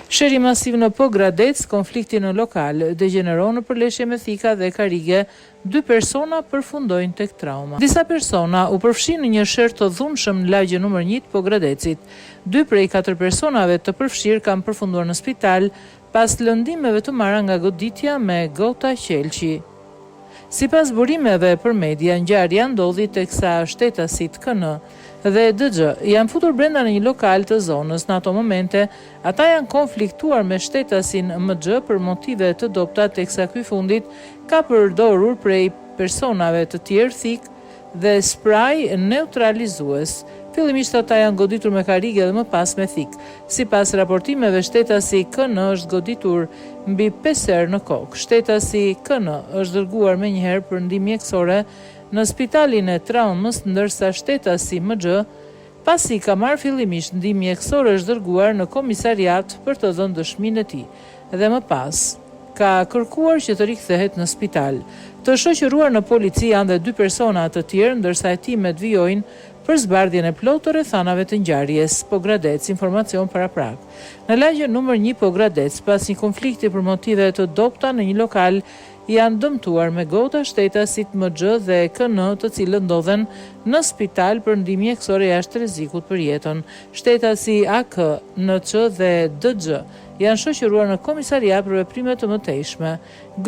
Sherri masiv në Pogradec, konflikti në lokal degjeneron në përleshje me thika dhe karrige, dy persona përfundojnë tek trauma. Disa persona u përfshinë në një sherr të dhunshëm në lagjen numër një të Pogradecit. Dy prej katër personave të përfshirë kanë përfunduar në spital pas lëndimeve të marra nga goditja me gota qelqi. Sipas burimeve për media, ngjarja ndodhi teksa shtetasit KN dhe DG janë futur brenda në një lokal të zonës. Në ato momente, ata janë konfliktuar me shtetasin MG për motive të dobëta teksa ky i fundit ka përdorur prej personave të tjerë thikë dhe spraj neutralizues. Fillimisht ata janë goditur me karrige dhe më pas me thikë. Sipas raportimeve, shtetasi KN është goditur mbi pesë herë në kokë. Shtetasi KN është dërguar menjëherë për ndihmë mjekësore në spitalin e Traumës, ndërsa shtetasi MG, pasi ka marrë fillimisht ndihmë mjekësore është dërguar në komisariat për të dhënë dëshminë e tij dhe më pas ka kërkuar që të rikthehet në spital. Të shoqëruar në polici janë dhe dy persona të tjerë, ndërsa hetimet vijojnë për zbardhjen e plotë të rrethanave të ngjarjes. Pogradec, informacion paraprak. Në lagjen numër një Pogradec, pas një konflikti për motive të dobëta në një lokal janë dëmtuar me gota shtetasit MG dhe KN të cilët ndodhen në spital për ndihmë mjekësore jashtë rrezikut për jetën. Shtetasi AK, NC dhe DG janë shoqëruar në komisariat për veprime të mëtejshme.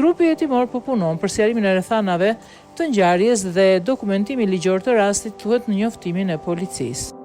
Grupi hetimor po punon për sqarimin e rrethanave të ngjarjes dhe dokumentimin ligjor të rastit, thuhet në njoftimin e policisë.